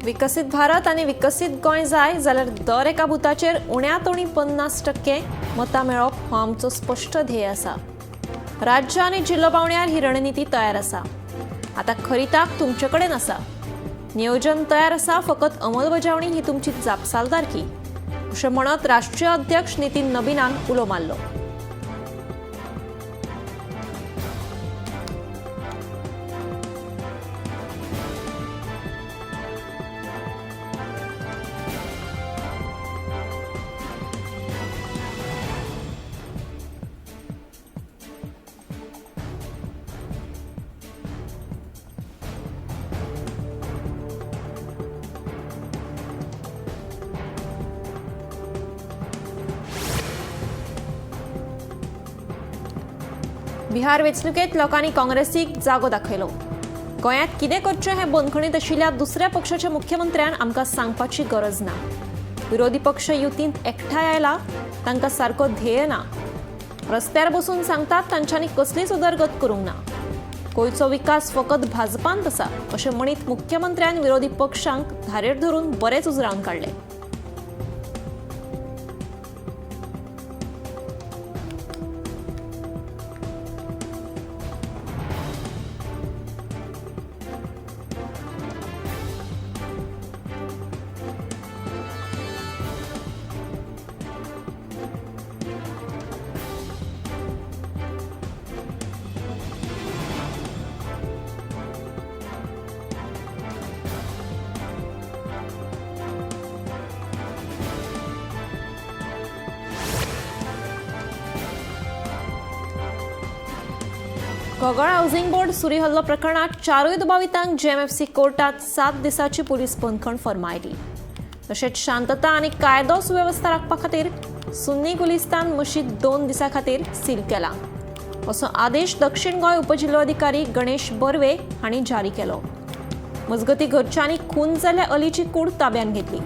विकसीत भारत आनी विकसीत गोंय जाय जाल्यार दर एका बुथाचेर उण्यांत उणी 50% मतां मेळप हो आमचो स्पश्ट ध्येय आसा. राज्य आनी जिल्लो पावंड्यार ही रणनिती तयार आसा. आतां खरी ताक तुमचे कडेन आसा. नियोजन तयार आसा, फकत अंमलबजावणी ही तुमची जापसालदारकी, अशें म्हणत राष्ट्रीय अध्यक्ष नितीन नबीनान उलो मारलो. बिहार वेंचणुकेंत लोकांनी काँग्रेसीक जागो दाखयलो. गोंयांत कितें करचें हें बंदखणींत आशिल्ल्या दुसऱ्या पक्षाच्या मुख्यमंत्र्यान आमकां सांगपाची गरज ना. विरोधी पक्ष युतींत एकठांय आयला, तांकां सारको ध्येय ना. रस्त्यार बसून सांगतात तांच्यांनी कसलीच उदरगत करूंक ना. गोंयचो विकास फकत भाजपांत आसा, अशें म्हणीत मुख्यमंत्र्यान विरोधी पक्षांक धारेर धरून बरेच उजरावन काडले. घोगळ हावसिंग बोर्ड सुरी हल्लो प्रकरणात चारूय दुबावितांक जेएमएफसी कोर्टात 7 दिसाची पुलीस बंदखण फर्मायली. तशेंच शांतता आनी कायदो सुवेवस्था राखपा खातीर सुन्नी गुलिस्तान मशीद 2 दिसां खातीर सील केला, असो आदेश दक्षिण गोंय उपजिल्लोधिकारी गणेश बर्वे हांणी जारी केलो. मजगतीं घरच्यांनी खून जाल्ल्या अलीची कूड ताब्यांत घेतली.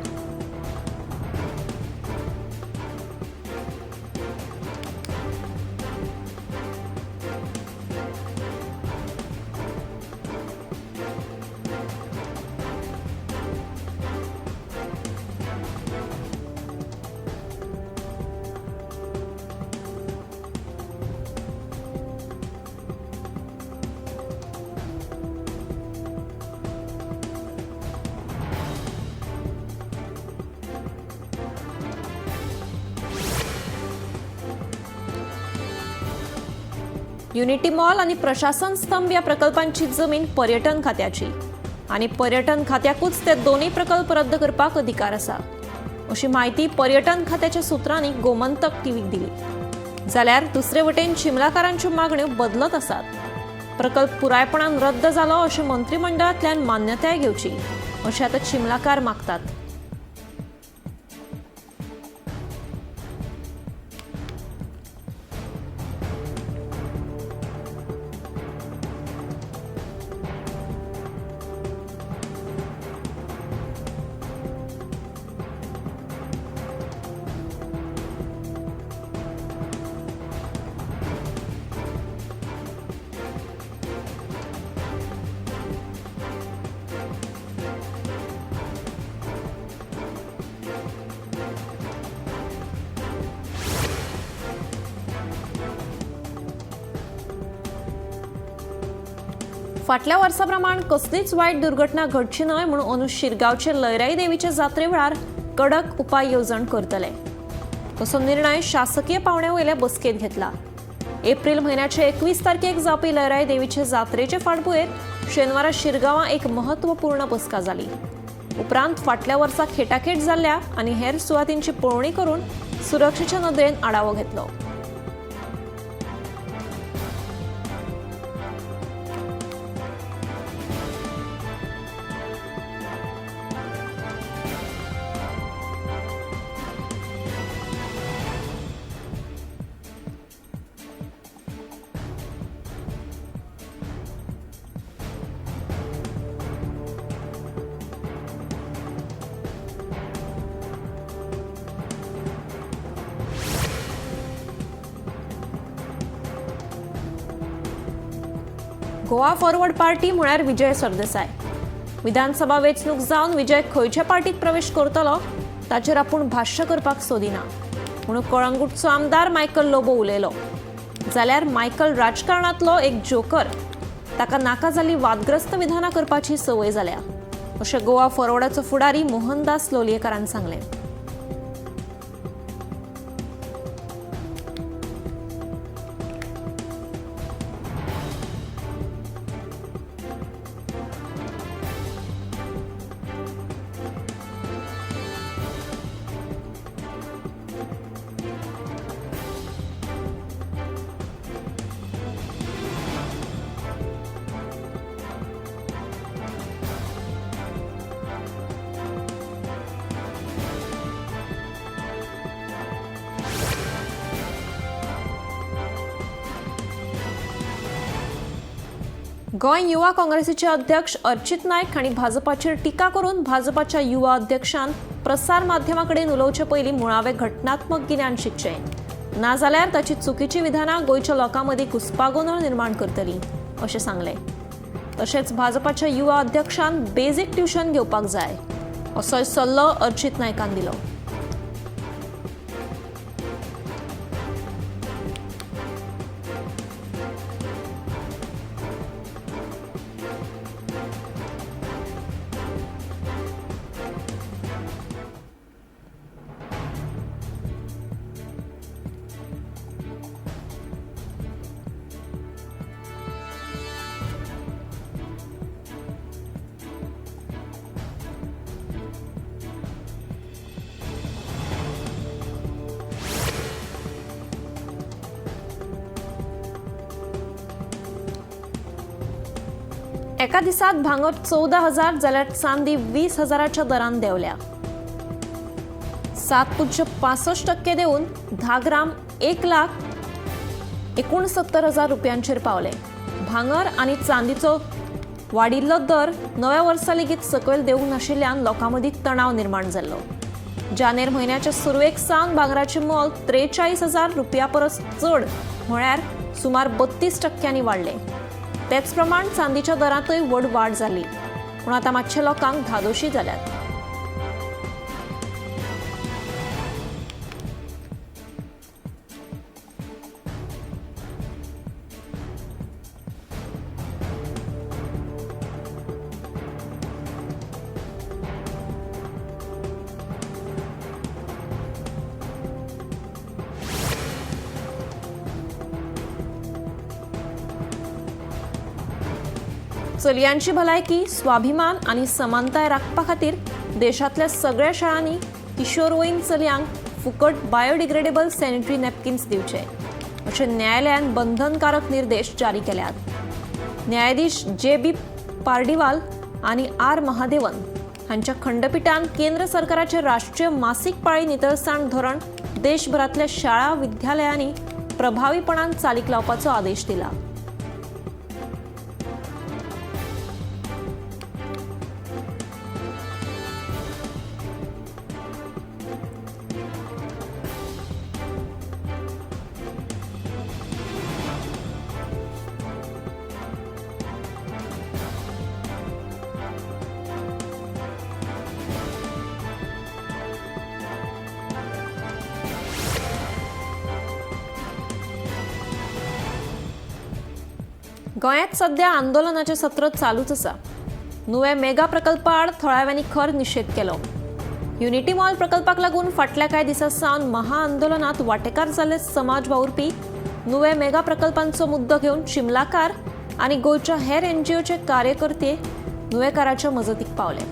युनिटी मॉल आणि प्रशासन स्तंभ या प्रकल्पांची जमीन पर्यटन खात्याची आणि पर्यटन खात्याकूच ते दोन्ही प्रकल्प रद्द करपाक अधिकार आसा, अशी माहिती पर्यटन खात्याच्या सूत्रांनी गोमंतक टीव्हीक दिली. जाल्यार दुसरे वटेन शिमलाकारांच्यो मागण्यो बदलत आसात. प्रकल्प पुरायपणान रद्द जालो अशें मंत्रिमंडळांतल्यान मान्यताय घेवची अशें आतां शिमलाकार मागतात. फाटल्या वर्सा प्रमाण कसलीच वायट दुर्घटना घडची न्हय म्हणून अंदू शिरगांवचे लयराई देवीचे जात्रे वेळार कडक उपाय येवजण करतले, तसो निर्णय शासकीय पावंड्या वयल्या बसकेंत घेतला. एप्रिल म्हयन्याचे 21 तारखेक जावपी लयराई देवीचे जात्रेचे फाटभुंयेर शेनवारा शिरगांवां एक महत्वपूर्ण बसका जाली. उपरांत फाटल्या वर्सा खेटाखेट जाल्ल्या आनी हेर सुवातींची पळोवणी करून सुरक्षेच्या नदरेन आढावो घेतलो. गोवा फॉरवर्ड पार्टी म्हळ्यार विजय सरदेसाय. विधानसभा वेंचणूक जावन विजय खंयच्या पार्टीत प्रवेश करतलो ताचेर आपूण भाश्य करपाक सोदिना म्हणून कळंगूटचो आमदार मायकल लोबो उलयलो. जाल्यार मायकल राजकारणांतलो एक जोकर, ताका नाका जाल्ली वादग्रस्त विधानां करपाची संवय जाल्या अशें गोवा फॉरवर्डाचो फुडारी मोहनदास लोलयेकारान सांगलें. गोंय युवा काँग्रेसीचे अध्यक्ष अर्चित नायक हांणी भाजपाचेर टिका करून भाजपाच्या युवा अध्यक्षान प्रसार माध्यमां कडेन उलोवचे पयलीं मुळावें घटनात्मक गिन्यान शिकचें, नाजाल्यार ताची चुकीची विधानां गोंयच्या लोकां मदीं घुस्पागोंदळ निर्माण करतली अशें सांगलें. तशेंच भाजपाच्या युवा अध्यक्षान बेजीक ट्युशन घेवपाक जाय असोय सल्लो अर्चित नायकान दिलो. एका दिसात भांगर 14,000 जाल्यार चांदी 20,000च्या दरान देंवल्या. 7.65% देवन 10 ग्राम 1,69,000 रुपयांचेर पावले. भांगर आनी चांदीचो वाडिल्लो दर नव्या वर्सा लेगीत सकयल देवूंक नाशिल्ल्यान लोकां मदीं तणाव निर्माण जाल्लो. जानेर म्हयन्याच्या सुरवेक सावन भांगराचें मोल 43,000 रुपया परस चड म्हळ्यार सुमार 32% वाडलें. तेच प्रमाण चांदीच्या दरांतय व्हड वाड जाली, पूण आतां मातशे लोकांक धादोशी जाल्यात. चलयांची भलायकी, स्वाभिमान आनी समानताय राखपा खातीर देशांतल्या सगळ्या शाळांनी किशोरवयीन चलयांक फुकट बायोडिग्रेडेबल सॅनिटरी नॅपकिन्स दिवचे अशें न्यायालयान बंधनकारक निर्देश जारी केल्यात. न्यायाधीश जे.बी. पार्डीवाल आनी आर. महादेवन हांच्या खंडपिठान केंद्र सरकाराचें राष्ट्रीय मासीक पाळी नितळसाण धोरण देशभरांतल्या शाळा विद्यालयांनी प्रभावीपणान चालीक लावपाचो आदेश दिला. गोंयांत सध्या आंदोलनाचें सत्र चालूच आसा. नुवें मेगा प्रकल्पा आड थळाव्यांनी खर निशेध केलो. युनिटी मॉल प्रकल्पाक लागून फाटल्या कांय दिसां सावन महाआंदोलनांत वांटेकार जाल्ले समाज वावुरपी नुवें मेगा प्रकल्पांचो मुद्दो घेवन चिमलाकार आनी गोंयच्या हेर एनजीओचे कार्यकर्ते नुवेकाराच्या मजतीक पावले.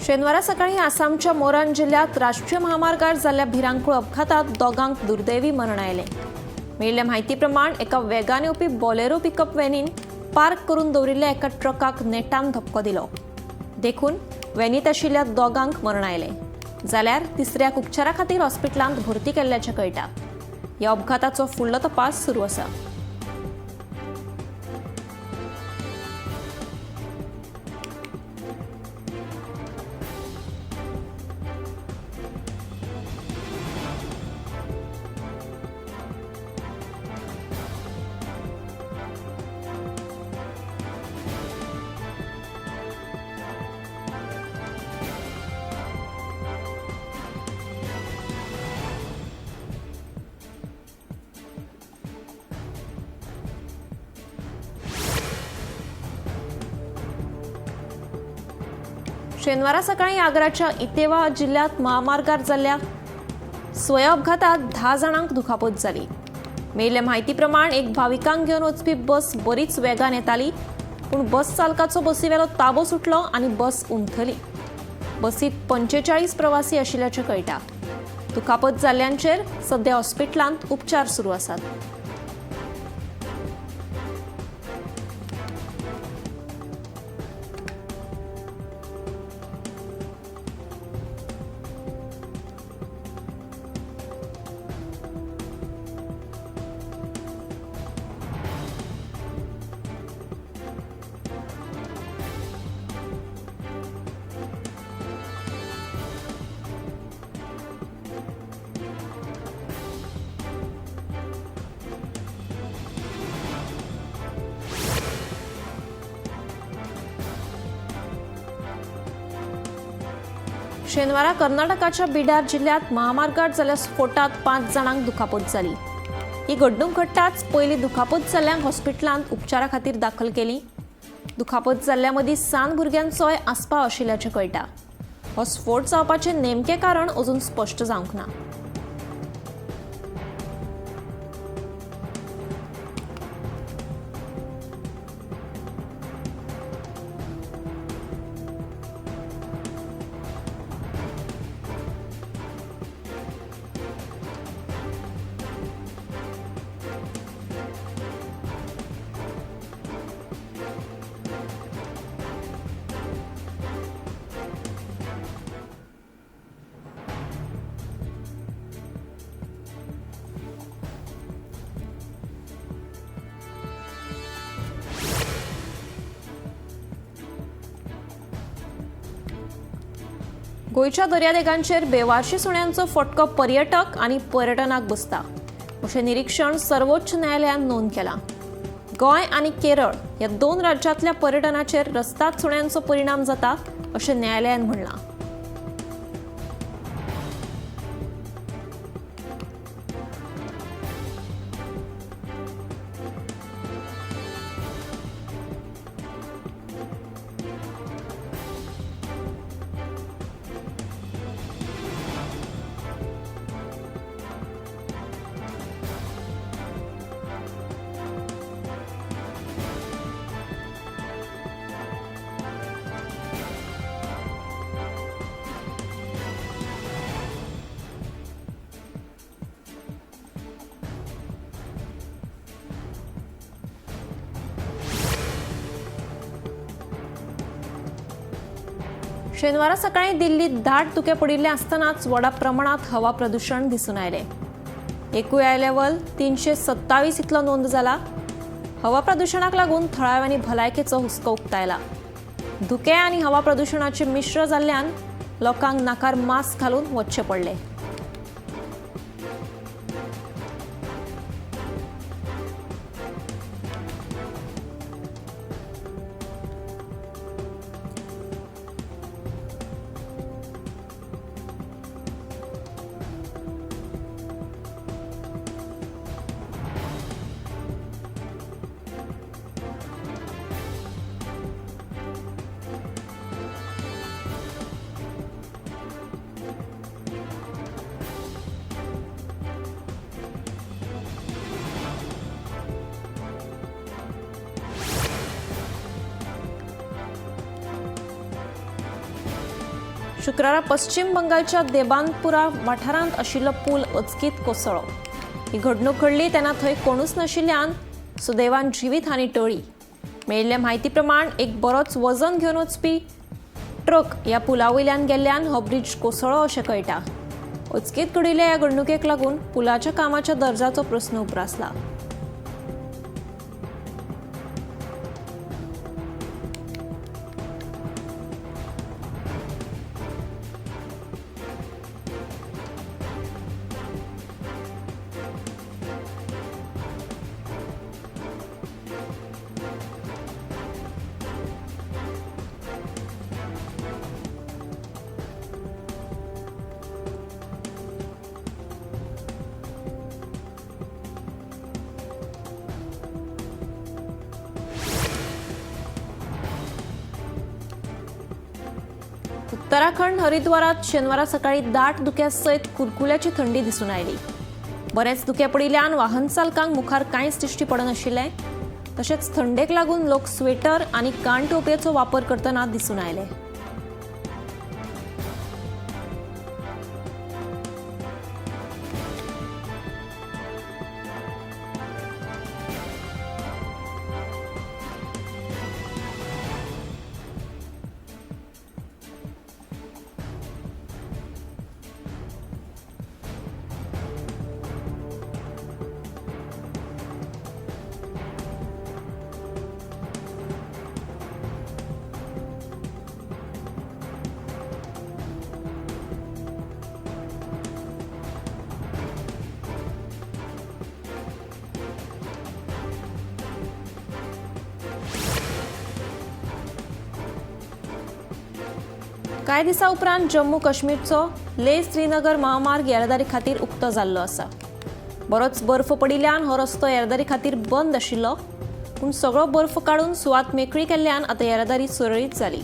शेनवारा सकाळी आसामच्या मोरान जिल्ह्यात राष्ट्रीय महामार्गार जाल्ल्या भिरांकूळ अपघातात दोगांक दुर्दैवी मरण आयलें. मेळिल्ल्या म्हायती प्रमाण एका वेगान येवपी बॉलेरो पिकअप व्हॅनीन पार्क करून दवरिल्ल्या एका ट्रकाक नेटान धपको दिलो. देखून व्हॅनीत आशिल्ल्या दोगांक मरण आयलें, जाल्यार तिसऱ्याक उपचारा खातीर हॉस्पिटलांत भरती केल्ल्याचें कळटा. ह्या अपघाताचो फुडलो तपास सुरू आसा. शेनवारा सकाळी आग्राच्या इतेवा जिल्ह्यात महामार्गार जाल्ल्या स्वय अपघातात 10 जाणांक दुखापत जाली. मेळिल्ल्या म्हायती प्रमाण एक भाविकांक घेवन वचपी बस बरीच वेगान येताली, पूण बस चालकाचो बसीवेलो ताबो सुटलो आनी बस उमथली. बसीत 45 प्रवासी आशिल्ल्याचें कळटा. दुखापत जाल्ल्यांचेर सध्या हॉस्पिटलांत उपचार सुरू आसात. शेनवारा कर्नाटकाच्या बिडार जिल्ह्यात महामार्गार जाल्ल्या स्फोटात 5 जाणांक दुखापत जाली. ही घडणूक घडटाच पयलीं दुखापत जाल्ल्यांक हॉस्पिटलांत उपचारा खातीर दाखल केली. दुखापत जाल्ल्या मदीं सान भुरग्यांचोय आस्पाव आशिल्ल्याचें कळटा. हो स्फोट जावपाचें नेमकें कारण अजून स्पश्ट जावंक ना. गोंयच्या दर्यादेगांचेर बेवारशी सुण्यांचो फटको पर्यटक आनी पर्यटनाक बसता अशें निरीक्षण सर्वोच्च न्यायालयान नोंद केलां. गोंय आनी केरळ ह्या 2 राज्यांतल्या पर्यटनाचेर रस्ताद सुण्यांचो परिणाम जाता अशें न्यायालयान म्हणलां. शेनवारा सकाळी दिल्लीत दाट धुकें पडिल्लें आसतनाच व्हडा प्रमाणात हवा प्रदूशण दिसून आयलें. AQI level 327 इतलो नोंद जाला. हवा प्रदूशणाक लागून थळाव्यांनी भलायकेचो हुस्को उक्तायला. धुकें आनी हवा प्रदूशणाचें मिश्र जाल्ल्यान लोकांक नाकार मास्क घालून वचचें पडलें. शुक्रारा पश्चिम बंगालच्या देबानपुरा वाठारांत आशिल्लो पूल अचकीत कोसळ्ळो. ही घडणूक घडली तेन्ना थंय कोणूच नाशिल्ल्यान सुदैवान जिवीत हानी टळ्ळी. मेळिल्ले म्हायती प्रमाण एक बरोच वजन घेवन वचपी ट्रक ह्या पुला वयल्यान गेल्ल्यान हो ब्रिज कोसळ्ळो अशें कळटा. अचकीत घडिल्ल्या ह्या घडणुकेक लागून पुलाच्या कामाच्या दर्जाचो प्रस्न उप्रासला. उत्तराखंड हरिद्वारात शेनवारा सकाळी दाट धुक्या सयत कुलकुल्याची थंडी दिसून आयली. बरेच धुके पडिल्ल्यान वाहन चालकांक मुखार कांयच दिश्टी पडनाशिल्लें. तशेंच थंडेक लागून लोक स्वेटर आनी कानटोपयेचो वापर करतना दिसून आयले. कांय दिसां उपरांत जम्मू काश्मीरचो लेह श्रीनगर महामार्ग येरादारी खातीर उक्तो जाल्लो आसा. बरोच बर्फ पडिल्ल्यान हो रस्तो येरादारी खातीर बंद आशिल्लो, पूण सगळो बर्फ काडून सुवात मेकळी केल्ल्यान आतां येरादारी सुरळीत जाली.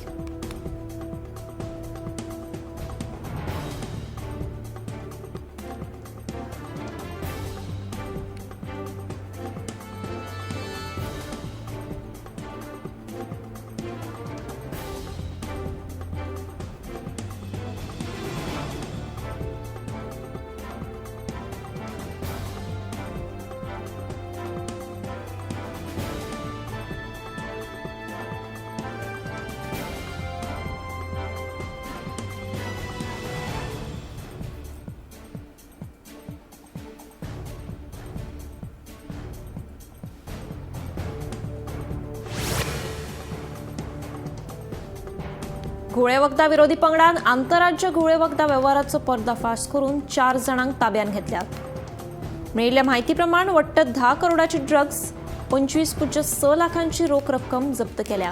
घुंवळे वखदां विरोधी पंगडान आंतरराज्य घुंवळे वखदां वेव्हाराचो पर्दाफाश करून 4 जाणांक ताब्यांत घेतल्यात. मेळिल्ल्या म्हायती प्रमाण वट्ट 10 करोडाची ड्रग्स 25.6 लाखांची रोख रक्कम जप्त केल्या.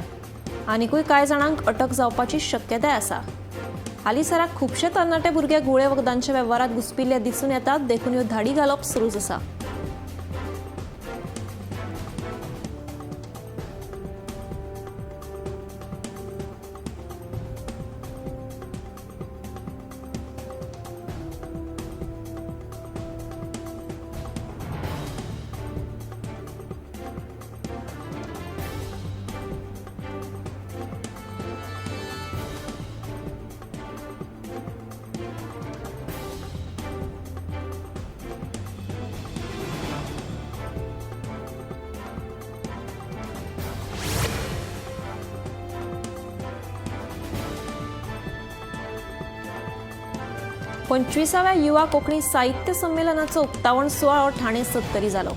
आनिकूय कांय जाणांक अटक जावपाची शक्यताय आसा. हालींसराक खुबशे तरणाटे भुरगे घुंवळे वखदांच्या वेव्हारांत घुसपिल्ले दिसून येतात, देखून ह्यो धाडी घालप सुरूच आसा. पंचवीसाव्या युवा कोंकणी साहित्य संमेलनाचो उक्तावण सुवाळो ठाणे सत्तरी जालो.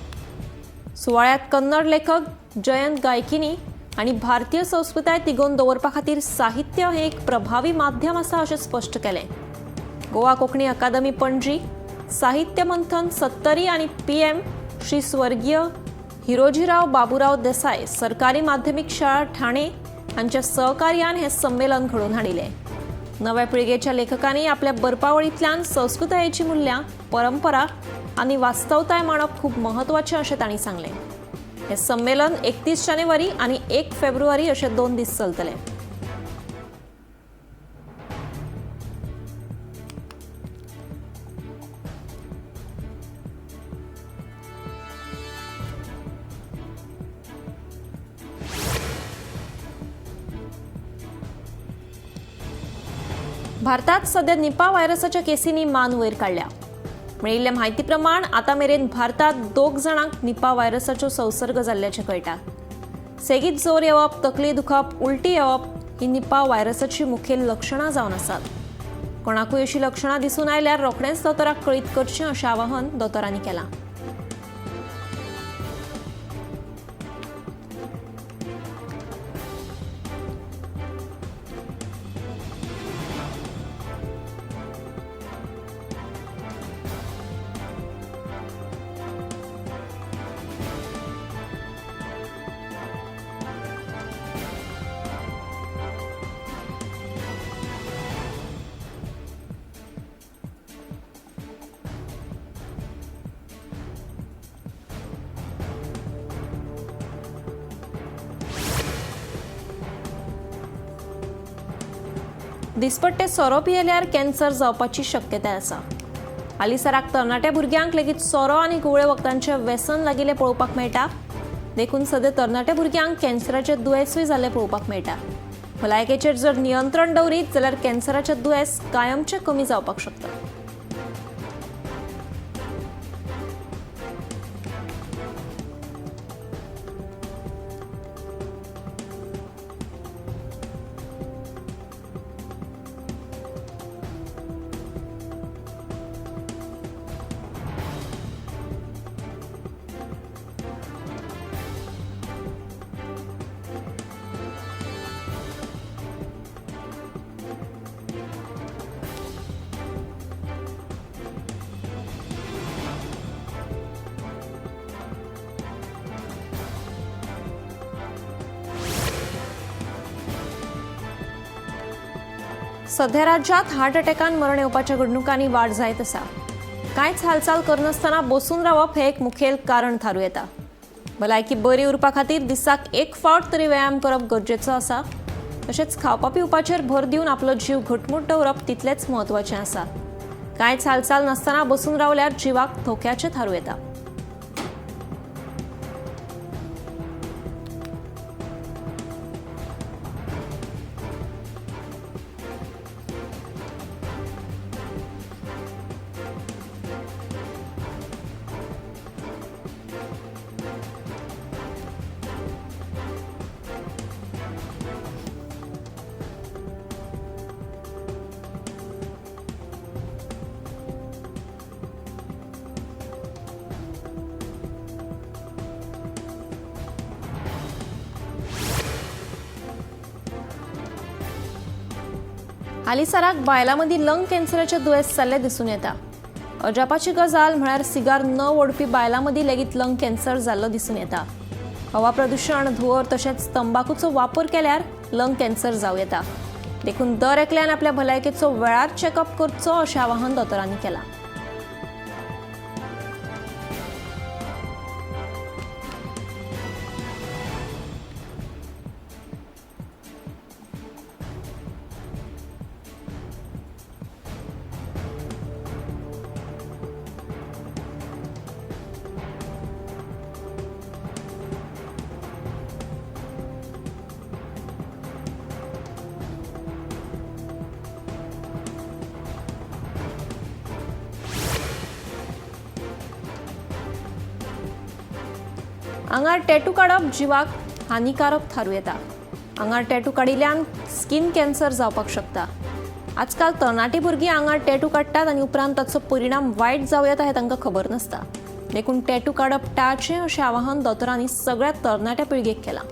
सुवाळ्यात कन्नड लेखक जयंत गायकिनी आनी भारतीय संस्कृताय तिगोवन दवरपा खातीर साहित्य हें एक प्रभावी माध्यम आसा अशें स्पश्ट केलें. गोवा कोंकणी अकादमी पणजी, साहित्य मंथन सत्तरी आनी PM Shri स्वर्गीय हिरोजीराव बाबूराव देसाय सरकारी माध्यमीक शाळा ठाणे हांच्या सहकार्यान हें संमेलन घडोवन हाडिल्लें. नव्या पिळगेच्या लेखकांनी आपल्या बरपावळींतल्यान संस्कृतायेची मूल्यां, परंपरा आनी वास्तवताय मांडप खूब म्हत्वाचें अशें तांणी सांगलें. हें संमेलन 31 जानेवारी आनी 1 फेब्रुवारी अशे 2 दीस चलतलें. भारतात सध्या निपा व्हायरसाच्या केसींनी मान वयर काडल्या. मेळिल्ले म्हायती प्रमाण आतां मेरेन भारतात 2 जाणांक निपा व्हायरसाचो संसर्ग जाल्ल्याचें कळटा. सेगीत जोर येवप, तकली दुखप, उलटी येवप ही निपा व्हायरसाची मुखेल लक्षणां जावन आसात. कोणाकूय अशी लक्षणां दिसून आयल्यार रोखडेंच दोतोराक कळीत करचें अशें आवाहन दोतोरांनी केलां. दिसपट्टे सोरो पियेल्यार कॅन्सर जावपाची शक्यताय आसा. हालींसराक तरणाट्या भुरग्यांक लेगीत सोरो आनी घुंवळे वखदांचें व्यसन लागिल्लें पळोवपाक मेळटा. देखून सद्या तरणाट्या भुरग्यांक कॅन्सराचें दुयेंसूय जाल्लें पळोवपाक मेळटा. भलायकेचेर जर नियंत्रण दवरीत जाल्यार कॅन्सराचें दुयेंस कायमचें कमी जावपाक शकता. सध्या राज्यात हार्ट अटॅकान मरण येवपाच्या घडणुकांनी वाड जायत आसा. कांयच हालचाल करनासतना बसून रावप हें एक मुखेल कारण थारूं येता. भलायकी बरी उरपा खातीर दिसाक एक फावट तरी व्यायाम करप गरजेचो आसा. तशेंच खावपा पिवपाचेर भर दिवन आपलो जीव घटमूट दवरप तितलेंच म्हत्वाचें आसा. कांयच हालचाल नासतना बसून रावल्यार जिवाक धोक्याचें थारूं येता. हालींसराक बायलां मदीं लंग कॅन्सराचें दुयेंस जाल्लें दिसून येता. अजापाची गजाल म्हळ्यार सिगार न ओडपी बायलां मदीं लेगीत लंग कॅन्सर जाल्लो दिसून येता. हवा प्रदुशण, धुंवर तशेंच तंबाकूचो वापर केल्यार लंग कॅन्सर जावं येता. देखून दर एकल्यान आपल्या भलायकेचो वेळार चॅकअप करचो अशें आवाहन दोतोरांनी केलां. आंगार टॅटू काडप जिवाक हानिकारक थारूं येता. आंगार टॅटू काडिल्ल्यान स्कीन कॅन्सर जावपाक शकता. आजकाल तरणाटी भुरगीं आंगार टॅटू काडटात आनी उपरांत ताचो परिणाम वायट जावं येता हें तांकां खबर नासता. देखून टॅटू काडप टाळचें अशें आवाहन दोतोरांनी सगळ्या तरणाट्या पिळगेक केलां.